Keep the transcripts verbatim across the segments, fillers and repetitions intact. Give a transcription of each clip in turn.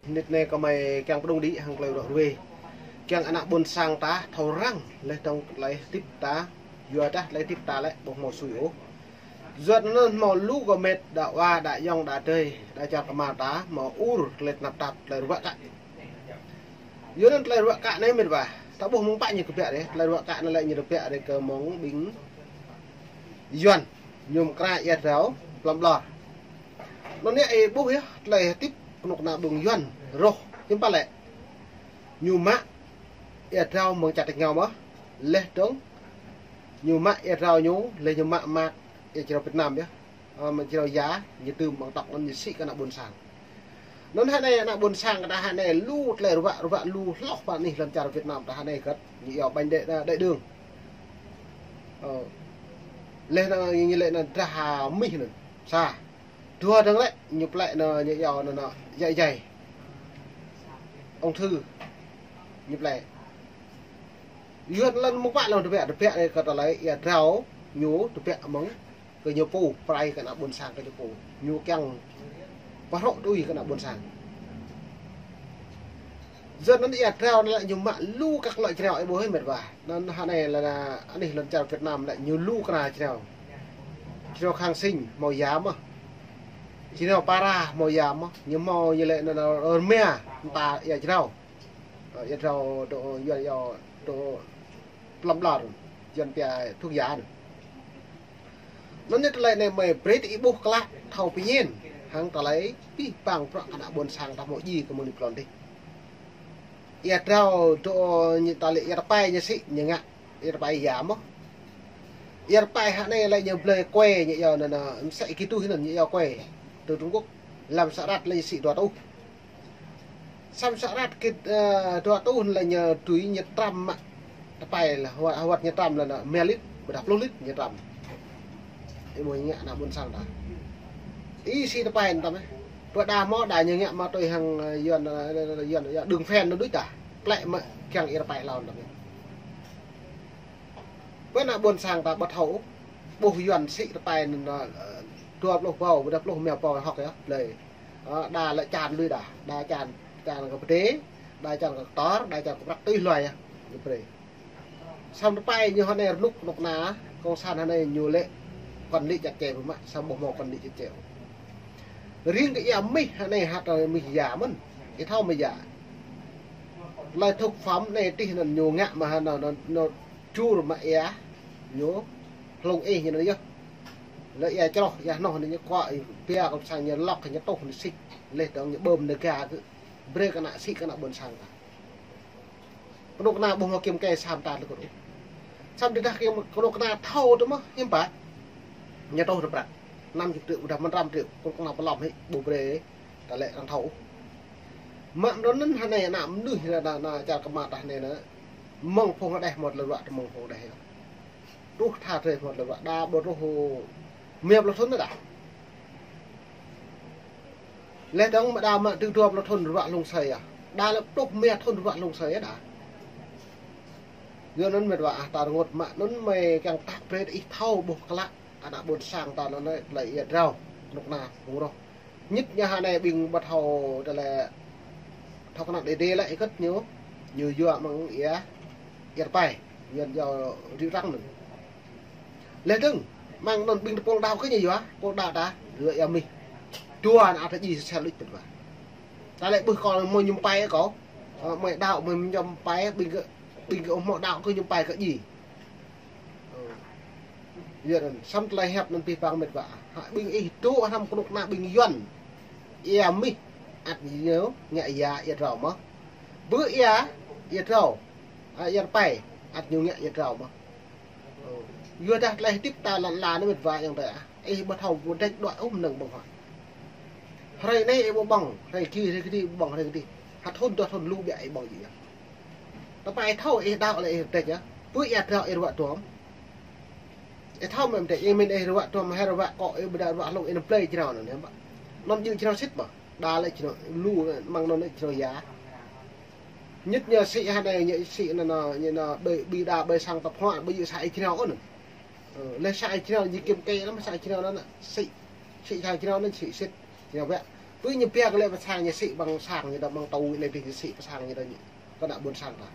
Nit anai kơmơi kiăng pơdŏng đĭ hăng tơlơi ră ruai. Kiăng ană ƀôn sang ta thâo răng laih dơ̆ng tơlơi hơdip ta, yua dah tơlơi hơdip ta lĕ ƀu hmâo sui ôh. Yua anŭn hmâo lu gơmơi đa wa, đa ayŏng, đa adơi, đa čar kơmar ta hmâo ur tơlơi tơnap tap, tơlơi ruă kă. Yua anŭn tơlơi ruă kă anai mĕt wa, ta ƀuh mơ̆ng pă ñu kơbiă dêh, tơlơi ruă kă anai lĕ ñu kơbiă dêh kơ mơ̆ng ƀing Yuan, ñu mơkra ia drao plăm ƀlŏr. Anŭn yơh ih ƀuh yơh, tơlơi hơdip kơnuk kơna ƀing Yuan rŏh, hiư̆m pă lĕ. Ñu mă ia drao mơ̆ng čar tač rơngiao mơ̆n, laih dơ̆ng ñu mă ia drao ñu, laih ñu mă mă ia drao Việt Nam yơh. Ơ, mă drao ia, ñu tŭ mơ̆ng tŏk anŭn ñu sĭ kơ ană ƀôn sang. Anŭn hơnai ană ƀôn sang ta hơnai lu tơlơi ruă, ruă lu hloh pơ anih lŏn čar Việt Nam ta hơnai kơt, ñu iâu bệnh đại, đại đường. Ơ, laih anŭn ñu lĕ anŭn drah amih anŭn. Sa. Dua dơ̆ng lĕ, ñu plĕ anŭn ñu iâu anŭn anŭn, dạy dạy. Ung thư. Ñu plĕ. Yuan lŏn mơ̆ng pă lŏn tơbiă, tơbiă kơ tơlơi ia drao ñu tơbiă mơ̆ng kơ ñu pô, pơrai kơ ană ƀôn sang kơ ñu pô. Ñu kiăng pơhrŏ tui kơ ană ƀôn sang. Yua anŭn ia drao anŭn lĕ ñu mă lu kăk lŏ jrao ih ƀuh hĭ mĕt wa. Anŭn hơnai lĕ ană anih lŏn čar Việt Nam lĕ ñu lu kơna jrao. Jrao kháng sinh hmâo ia mơ̆n. Jrao para hmâo ia mơ̆n. Ñu hmâo ñu lĕ anŭn anŭn rơma mơta ia drao. Ơ, ia drao dŏ, Yuan iâu dŏ plăm ƀlŏr, Yuan pia thuốc giả anŭn. Anŭn yơh tơlơi anai mơi brơi ih ƀuh klă thâo pơñen hăng tơlơi pih pang prăk ană ƀôn sang ta hmâo djai kơ mơ̆ng anai pơlŏn dih. Ia drao dŏ ñu ta lĕ ia tơpai ñu sĭ ñu ngă ia tơpai ia mơ̆n. Ia tơpai hơnai lĕ ñu blơi kue ñu iâu anŭn anŭn, msĕ kơ tui anŭn ñu iâu kue. Tơ Trung Quốc, lăm sơrat lĕ ñu sĭ dua tuh. Săm sơrat kơ, ơ, dua tuh lĕ ñu tui ñu tram mă. Tơpai lĕ hơwăt, hơwăt ñu tram lĕ anŭn, rơma lit, ƀôdah pluh lit ñu tram. Ih ƀuh ñu ngă ană ƀôn sang ta. Ih sĭ tơpai anŭn tăm ih. Pơ đa hmâo đa ñu ngă mă tui hăng, ơ, Yuan, ơ, Yuan, Yuan, đường phèn anŭn đôč ta. Plĕ mă kiăng ia tơpai hlâo anŭn tăm ih. Pơ ană ƀôn sang ta ƀu thâo, ƀuh Yuan sĭ tơpai anŭn, ơ, dua pluh ƀâo, ƀôdah pluh rơma ƀâo hŏk yơh, blơi. Ơ, đa lĕ čan lui đa, đa čan, čan kơ pơdê, đa čan kơ kơtor, đa čan kơ prăk tui hluai yơh, ñu brơi. Săm tơpai ñu hơnai rơnŭk kơnuk kơna, cộng sản hơnai ñu lĕ, kŏn lĕ chặt chẽ ƀu mă, săm ƀu hmâo kŏn lĕ chặt chẽ. Riêng kơ ia mih hơnai hăt mih ia mơ̆n, ih thâo mih ia. Tơlơi thực phẩm anai tih anŭn ñu ngă mă hơnai anŭn, anŭn čur mă ia, ñu hlung ih ñu anŭn yơh. Lĕ ia čroh, ia hnoh anŭn ñu kuă, ih pia kơ sang ñu lŏk, ñu tuh, ñu sĭ. Laih dơ̆ng ñu ƀơm anŭn ga kơ. Brơi kơ ană sĭ kơ ană ƀôn sang ta. Kơnuk kơna ƀu hmâo kiăng kơ săm ta lĕ kơnuk. Săm tơdah kiăng kơnuk kơna thâo tơ mơ̆n, hiư̆m pă. Ñu tuh tơ prăk. Năm chục triệu, ƀôdah mơ̆n trăm triệu, kơnuk kơna pơlom hĭ, ƀu brơi, ta lĕ arăng thâo. Mă anŭn anŭn hơnai ană mơnuih anŭn, anŭn, anŭn čar kơmar ta hơnai anŭn. Mơ̆ng phung rơđeh mơ̆ tơlơi ruă tơ mơ̆ng phung rơđeh. Truh tha drơi hmâo tơlơi ruă, đa ƀu truh rơma pluh thŭn đa. Laih dơ̆ng mă đa mă tơ dua pluh thŭn ruă hlung asơi yơh. Đa lĕ pluh rơma thŭn ruă hlung asơi yơh đa. Yua anŭn mĕt wa ah, ta rơngot mă anŭn mơi kiăng tah brơi ih thâo ƀuh klă ană ƀôn sang ta anŭn anai tơlơi ia drao kơnuk kơna ƀu rŏh. Ñit ñu hơnai ƀing ƀu thâo tơlơi thâo kơnăl đe đe lĕ ih kơt ñu, ñu yua mơ̆ng ia, ia tơpai, Yuan iâu rượu trắng anŭn. Laih dơ̆ng, mơ̆ng anŭn ƀing tơpul đaŏ kơ ñu yua, tơpul đaŏ ta, yua ia mih. Dua ană ta djai sel đôč pơt wa. Ta lĕ ƀuh kâo mơi mơñum tơpai kâo, ơ, mơi đaŏ mơi mơñum tơpai, ƀing kơ, ƀing kơ hmâo đaŏ kơ mơñum tơpai kơ djai. Ơ. Yua anŭn, săm tơlơi hiăp anŭn pih pang mĕt wa. Hă ƀing ih dŏ hrăm kơnuk kơna ƀing Yuan. Ia mih, ăt ñu ngă ia, ia drao mơ̆n. Bơ ia, ia drao. Ơ, ia tơpai, ăt ñu ngă ia drao mơ̆n. Ơ. Yua dah tơlơi hơdip ta lŏn ala anai mĕt wa ayŏng adơi ah. Ih ƀu thâo ƀu đĕč đuaĭ ôh mơnơ̆ng ƀơ̆ng hă. Hrơi anai ih ƀu ƀơ̆ng, hrơi ki, hrơi kơđi ƀơ̆ng, hrơi kơđi. Hă thŭn dua thŭn lu biă ih ƀơ̆ng djơ̆ yơh. Tơpai thâo ih đaŏ lĕ ih đĕč yơh. Bơ ia drao ih ruă duăm. Ih thâo mơ̆ đĕč, ih mĭn ih ruă duăm, hai ruă kŏ ih ƀu đa ruă hlung ih anŭn blơi jrao anŭn yơh ƀă. Anŭn djơ̆ jrao sĭt ƀă. Đa lĕ jrao lu, mơ̆ng anŭn lĕ jrao ia. Ñit ñu sĭ hơnai ñu sĭ anŭn anŭn, ñu anŭn ƀơi, ƀơi đa ƀơi sang tơphuă, ƀơi yua sa ih jrao anŭn. Ơ, laih sa ih jrao ñu kiăng kơ lăm sa ih jrao anŭn, sĭ, sĭ sa ih jrao anŭn, sĭ sĭt, jrao biă. Ƀu ñu pia kơ lĕ pơ sang ñu sĭ ƀăng sang ñu đa ƀăng tui lĕ pih ñu sĭ pơ sang ñu đa ñu. Kơ ană ƀôn sang ta.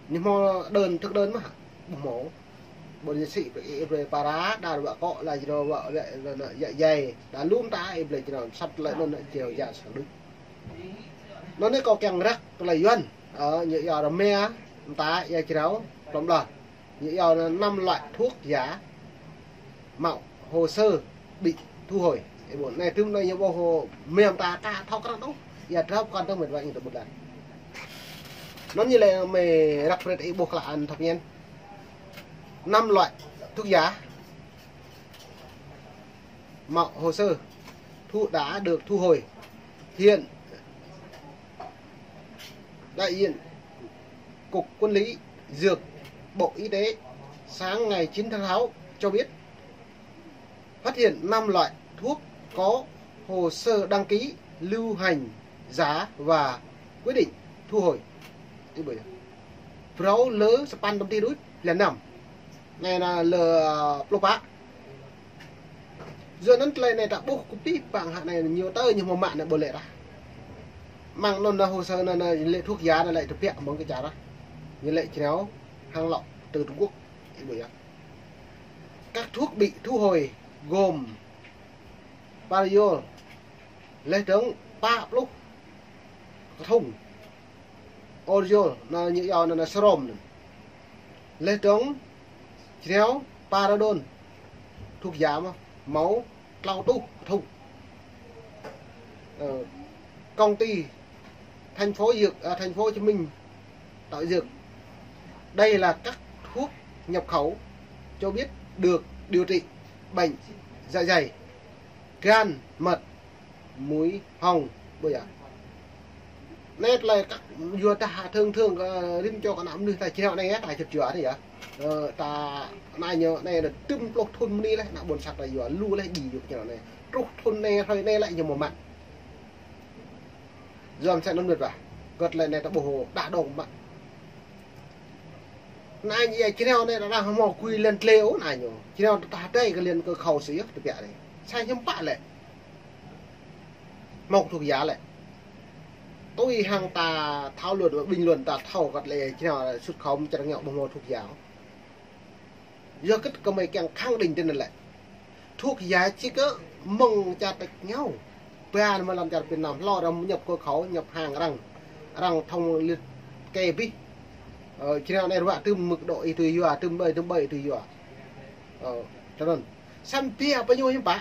Ñu hmâo đơn, thực đơn mơ̆. Ƀu hmâo. Ƀôn ñu sĭ pơ ih brơi para, đa wă kŏ la jrô wă wă wă wă yă yai. Đa lum ta ih brơi jrô sat lĕ anŭn jrô yă sang đuč. Anŭn anai kâo kiăng răk tơlơi Yuan. Ơ, ñu yua rơma, mơta, yua jrô, plŏm đa. Ñu yua năm loại thuốc giả mạo hồ sơ bị thu hồi. Ê, ƀuh, anai tơm anai ñu ƀuh mơ̆ng ta ka thâo krăn ôh. Yua drap kăn tơm mĕt wa ñu tơ ƀut lan. Anŭn ñu lĕ mĕ răk brơi ih ƀuh klă ăn thâo ñen. Năm loại thuốc giả mạo hồ sơ thu đã được thu hồi. Hiện đại diện Cục Quản lý Dược, Bộ Y tế sáng ngày chín tháng sáu cho biết phát hiện năm loại thuốc có hồ sơ đăng ký lưu hành giả và quyết định thu hồi. Ih ƀuh yơh. Phrâo lơ sapăn tơm tih đuč, lơ năm. Anai anai lơ, ơ, pluh pă. Yua anŭn tơlơi anai ta ƀuh kơ pih păng hă anai ñu tơ ñu hmâo mă anai ƀu lĕ rah. Mơ̆ng anŭn anai hồ sơ anai, anai lĕ thuốc giả anai lĕ tơbiă mơ̆ng kơ čar rah. Ñu lĕ jrô hăng lŏ từ Trung Quốc. Ih ƀuh yơh. Các thuốc bị thu hồi gồm Pariol, leh dơ̆ng pă pluh kơthŭng. Oriol, anai ñu yua anai, anai sơrôm anai. Leh dơ̆ng jrô Paradol. Thuốc giả mơ̆, hmâo tlâo rơtuh kơthŭng. Ờ, công ty thành phố Dược, à, thành phố Hồ Chí Minh tạo dược. Đây là các thuốc nhập khẩu cho biết được điều trị bệnh dạ dày, gan, mật, mũi họng, ƀuh yơh. Anai tơlơi kăk yua ta hă, thường thường, ơ, rĭm čô kơ ană mơnuih ta jrô anai yơh, ta čŭt jua anai yơh. Ơ, ta anai ñu anai anai tơm pluh thŭn mơ̆ng anai leh, ană ƀôn sang ta yua lu leh djai yua jrô anai. Truh thŭn anai, hrơi anai lĕ ñu hmâo mă. Yua mơsĕ anŭn mĕt wa. Kơ tơlơi anai ta ƀuh đah dŏng mă. Anai ñu yua jrô anai đa hmâo kui lăn tlê ôh anai ñu. Jrô ta hơdai kơ lăn kơ khâu sih yơh tơbiă anai. Sa hiư̆m pă lĕ. Hmâo thuốc giả lĕ. Tui hăng ta thảo luận, bình luận ta thâo kơ tơlơi jrô xuất khẩu mơ̆ng čar ngŏ ƀu hmâo thuốc giả. Yua kơ gơmơi kiăng khẳng định tui anŭn lĕ. Thuốc giả či kơ mơ̆ng čar tač ngŏ. Ba anai mơ̆ lăm čar Việt Nam, hlâo arăng nhập khẩu, nhập hàng arăng. Arăng thông liệt kê bih. Ơ, jrô anai ruă tơm mơ̆ng đô ih tui yua, tơm ƀai, tơm ƀai ih tui yua. Ơ, tui anŭn. Samơ̆ pia pơ ñu hiư̆m pă.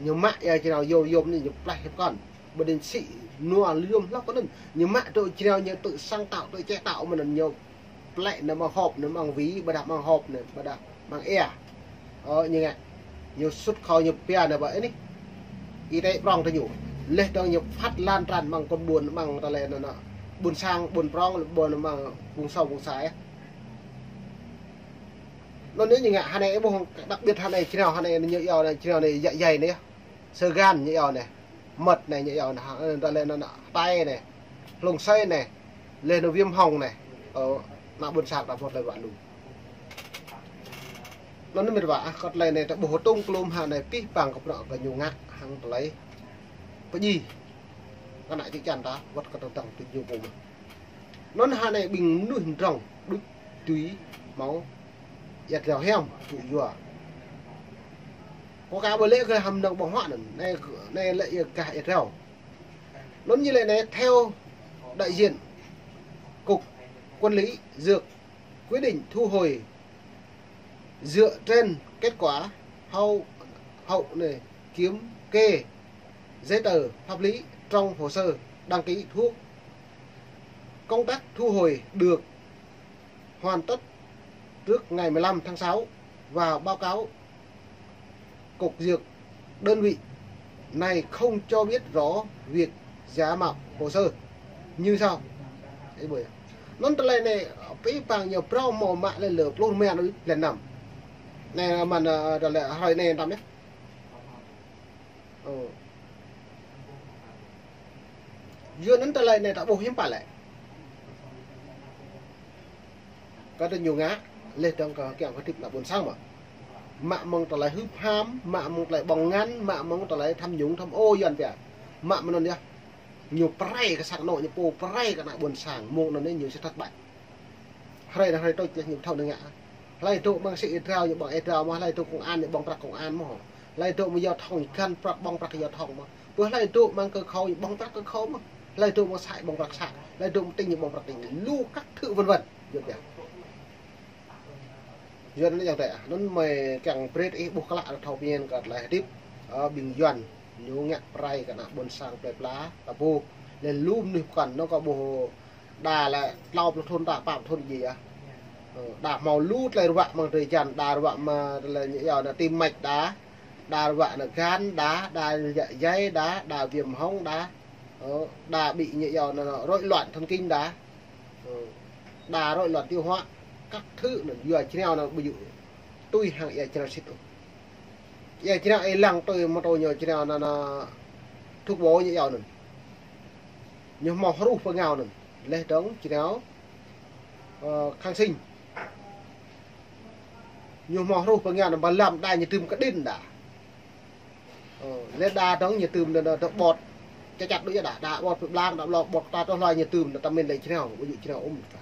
Ñu mă yua jrô yôm yôm anai ñu pleh hiăp kăn. Ƀu đing sĭ nua lơ̆m hlâo kơ anŭn. Ñu mă tui jrô ñu tự sáng tạo, tự chế tạo mơ̆n anŭn ñu plĕ anai mơ̆ng hộp anai mơ̆ng ví, ƀôdah mơ̆ng hộp anai, ƀôdah mơ̆ng ia. Ơ, ñu ngă. Ñu xuất khẩu ñu pia anai ƀơi anai. Y tế prŏng tơ ñu. Leh dơ̆ng ñu phát lan tràn mơ̆ng kơ ƀuôn mơ̆ng tơlơi anŭn anŭn. Ƀuôn sang, ƀuôn prŏng, ƀuôn mơ̆ng vùng sâu, vùng xa yơh. Anŭn anai ñu ngă hơnai ƀuh đặc biệt hơnai jrô hơnai ñu yua anai jrô anai yă yai anai. Sơ gan ñu yua anai. Mật anai ñu yua anai, ơ, tơlơi anŭn anŭn, tai anai. Hlung sơi anai. Leh anŭn viêm họng anai. Ơ, ană ƀôn sang ta ƀuh tơlơi wă lu. Anŭn mĕt wa, ah, kơ tơlơi anai ta ƀuh tơ̆ng klum hơnai pih păng kơ prŏ kơ ñu ngă hăng tơlơi pơdjai. Kơ ană čư̆ čan ta, wơ̆t kơ tơdang tui ñu pô mơ̆n. Anŭn hơnai ƀing mơnuih mdrŏng đuč tui hmâo ia jrô hiam tui yua. Kơ ka ƀu lĕ kơ hăm nơ̆ng ƀơ̆ng huă anŭn, anai, anai lĕ ia kah ia jrô. Anŭn ñu lĕ anai theo đại diện Cục Quản lý Dược quyết định thu hồi dựa trên kết quả hậu, hậu này kiểm kê giấy tờ pháp lý trong hồ sơ đăng ký thuốc. Công tác thu hồi được hoàn tất trước ngày mười lăm tháng sáu và báo cáo Cục Dược, đơn vị này không cho biết rõ việc giả mạo hồ sơ như sau. Ih ƀuh yơh. Anŭn tơlơi anai, pih păng ñu phrâo hmâo mă leh lơ pluh rơma anai leh năm. Anai mơ̆n, ơ, tơlơi hrơi anai tăm yơh. Ơ. Yua anŭn tơlơi anai ta ƀuh hiư̆m pă lĕ. Kơ tơ ñu ngă, leh dơ̆ng kơ kiăng kơ tĭp ană ƀôn sang mơ̆. Mă mơ̆ng tơlơi hưp ham, mă mơ̆ng tơlơi ƀơ̆ng ngăn, mă mơ̆ng tơlơi tham nhũng tham ô yuan pia. Mă mơ̆n anŭn yơh. Ñu pơrai kơ sang anŏ ñu pô, pơrai kơ ană ƀôn sang, mơ̆ng anŭn ñu sĭt thất bại. Hrơi anai hrơi trôč ñu thâo nao ngă. Hlơi dŏ mơ̆ng sĭ ih drao ñu ƀơ̆ng ih drao mơ̆n, hlơi dŏ công an ñu ƀơ̆ng prăk công an mơ̆n. Hlơi dŏ mơ̆ng giao thông ñu găn prăk ƀơ̆ng prăk giao thông mơ̆n. Pơ hlơi dŏ mơ̆ng kơ khâu ñu ƀơ̆ng prăk kơ khâu mơ̆n. Hlơi dŏ mơ̆ng xã ƀơ̆ng prăk xã, hlơi dŏ mơ̆ng tỉnh ñu ƀơ̆ng prăk tỉnh. Lu các thứ vân vân. Yơh. Yuan anŭn yơh tĕ, anŭn mơi kiăng brơi ih ƀuh klă thâo pơmĭn kơ tơlơi hơdip, ơ, ƀing Yuan, ñu ngă pơrai kơ ană ƀôn sang plơi pla, ta ƀuh, lĕ lu mơnuih pơkŏn, anŭn kâo ƀuh đa lĕ tlâo pluh thŭn, đa pă pluh thŭn djai yơh. Ơ, đa hmâo lu tơlơi ruă mơ̆ng drơi jan, đa ruă mă tơlơi ñu yua anŭn tim mạch đa, đa ruă anŭn gan đa, đa dạ dày đa, đa viêm họng đa, ơ, đa ƀing ñu yua anŭn rối loạn thần kinh đa. Ơ, đa rối loạn tiêu hóa, các thứ anŭn yua jrao anŭn ƀu djơ̆ tui hăng ia jrao sĭt ôh. Ia jrao ih lăng tui mơ̆ tui ñu jrao anŭn, anŭn thuốc bổ ñu yua anŭn. Ñu hmâo hruh pơngao anŭn. Lĕ dơ̆ng jrao, ơ, kháng sinh. Ñu hmâo hruh pơngao anŭn ba lăm đa ñu tưm kơđĭn đa. Ơ, lĕ đa dơ̆ng ñu tưm anŭn, anŭn, anŭn ƀơ̆t. Ča čăt đôč yơh đa, đa ƀơ̆t pơblang, đa ƀlŏ ƀơ̆t ta tơlơi ñu tưm anŭn ta min lĕ jrao, ƀu djơ̆ jrao ôm ta.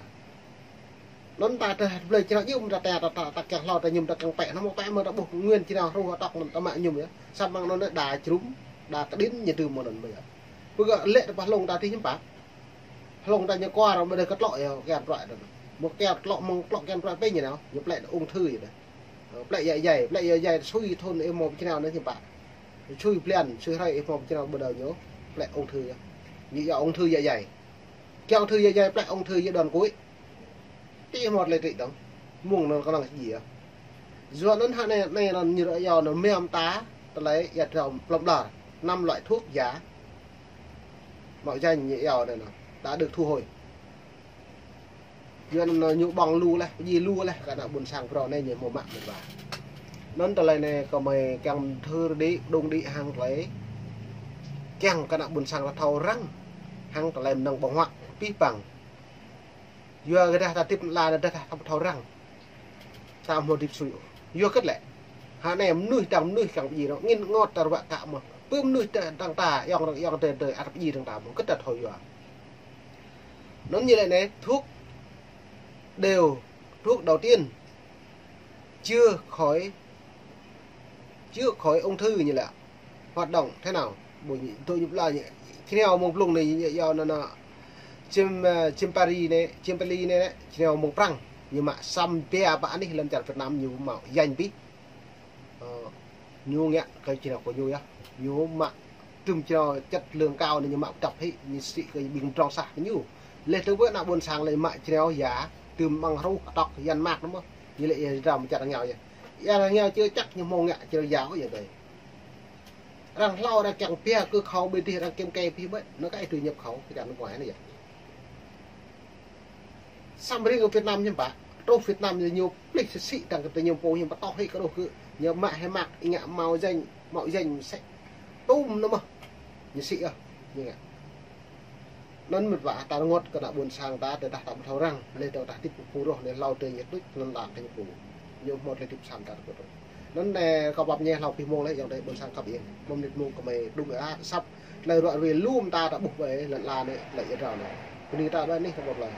Anŭn ta tơh blơi jrao jum ta, ta, ta, ta, ta kiăng hlâo ta mơñum ta kiăng pĕ, anŭn mơ̆ pĕ mơ̆ ta ƀuh nguyên jrao hruh atŏk anŭn ta mă mơñum yơh. Samơ̆ anŭn đa jrum, đa kơđĭn ñu tưm mơ̆ anŭn ƀơi yơh. Pơgă lĕ ta pah hlŏng ta tih hiư̆m pă. Hlŏng ta ñu kuar ƀơi đah kơ tlŏ yơh, kiăng pơruai đah. Mơ̆ kiăng tlŏ mơ̆ng tlŏ kiăng pơruai pĕ ñu nao, ñu plĕ ung thư yơh đah. Ơ, plĕ dạ dày, plĕ dạ dày, sui thŭn ih hmâo pơjrao anŭn hiư̆m pă. Sui blan, sui hrơi ih hmâo pơjrao ƀơi đah ñu, plĕ ung thư yơh. Ñu yua ung thư dạ dày. Kiăng ung thư dạ dày, plĕ ung thư yơh đòn cuối. Tih hmâo tơlơi trị dơ̆ng. Mơ̆ng anŭn kơnơ̆ng djai yơh. Yua anŭn hă anai, anai anŭn ñu yua anŭn mơ̆ng ta, tơlơi ia drao plŏm đar. Năm loại thuốc giả mạo danh ñu yua anŭn, đã được thu hồi. Yua anŭn ñu ƀơ̆ng lu lĕ, pơdjai lu lĕ, kơ ană ƀôn sang phrâo anai ñu hmâo mă mơ̆n wa. Anŭn tơlơi anai kơ mơi kiăng thâo đĭ, dŏng đĭ hăng tơlơi. Kiăng kơ ană ƀôn sang ta thâo răng, hăng tơlơi mơnơ̆ng ƀơ̆ng huă, pih păng. Yua kơ dah ta hơdip lăn anai dah ta thâo răng. Ta hmâo hơdip sui ôh. Yua kơ lĕ. Hă anai mơnuih dang mơnuih kiăng pơdjai anŭn, ngĭn ngŏt ta ruă kă mơ̆n. Pơ mơnuih dang ta, ayŏng adơi, adơi, ăt pơdjai dang ta mơ̆n, kơ ta thâo yua. Anŭn ñu lĕ anai, thuốc đều, thuốc đầu tiên chữa khỏi, chữa khỏi ung thư ñu lĕ. Hoạt động thế nào? Ƀu ñu, tui ñu pla ñu. Jrao mơ̆ng blung anai ñu yua anŭn, anŭn. Chim, ơ, chim pari anai, chim pali anai, jrao mơ̆ng Prăng. Ñu mă săm bia pă anih lŏn čar Việt Nam ñu mă danh pih. Ơ, ñu ngă kơ jrao kơ ñu yơh. Ñu mă tưm jrao chất lượng cao anai ñu mă pơdăp hĭ, ñu sĭ kơ ƀing drong sah kơ ñu. Lĕ tơ̆ ƀơi ană ƀôn sang lĕ mă jrao ya, tưm ƀơ̆ng hruh atŏk yan mă anŭn mơ̆n. Ñu lĕ ia drao mơ̆ čar ngao yơh. Ia ngao chưa chắc ñu hmâo ngă jrao ya ôh yơh tơi. Arăng hlâo arăng kiăng pia kơ khâu ƀơi dih arăng kiăng kê pih ƀơi. Anŭn kơ ih tui nhập khẩu, kơ čar nước ngoài anai yơh. Samơ̆ ring kơ Việt Nam hiư̆m pă. Truh Việt Nam ñu plih sĭ sĭ dang kơ tơ ñu pô ñu pơtô hĭ kơ truh kơ ñu mă hĭ mă ih ngă mạo danh, mạo danh sĕ. Tŭm anŭn mơ̆n. Ñu sĭ yơh. Ñu ngă. Anŭn mơ̆n wa ta rơngot kơ ană ƀôn sang ta, tơdah ta ƀu thâo răng, lĕ tơdah ta hơdip pơpŭ roh anai hlâo tơ ñu tuč, anŭn ta kơ ñu pô. Ñu hmâo tơlơi hơdip săn ta tơ pơpŭ. Anŭn anai kâo pap ñe hlâo pih mông lĕ, ayŏng adơi ƀôn sang khăp iêng. Mơ̆ng mơnit mông kơ mơi dŏng a, săp, tơlơi ruă ruê lŏm ta ta ƀuh ƀơi lŏn ala anai, tơlơi ia drao anai. Bơni ta ƀơi anih ta ƀuh tơlơi.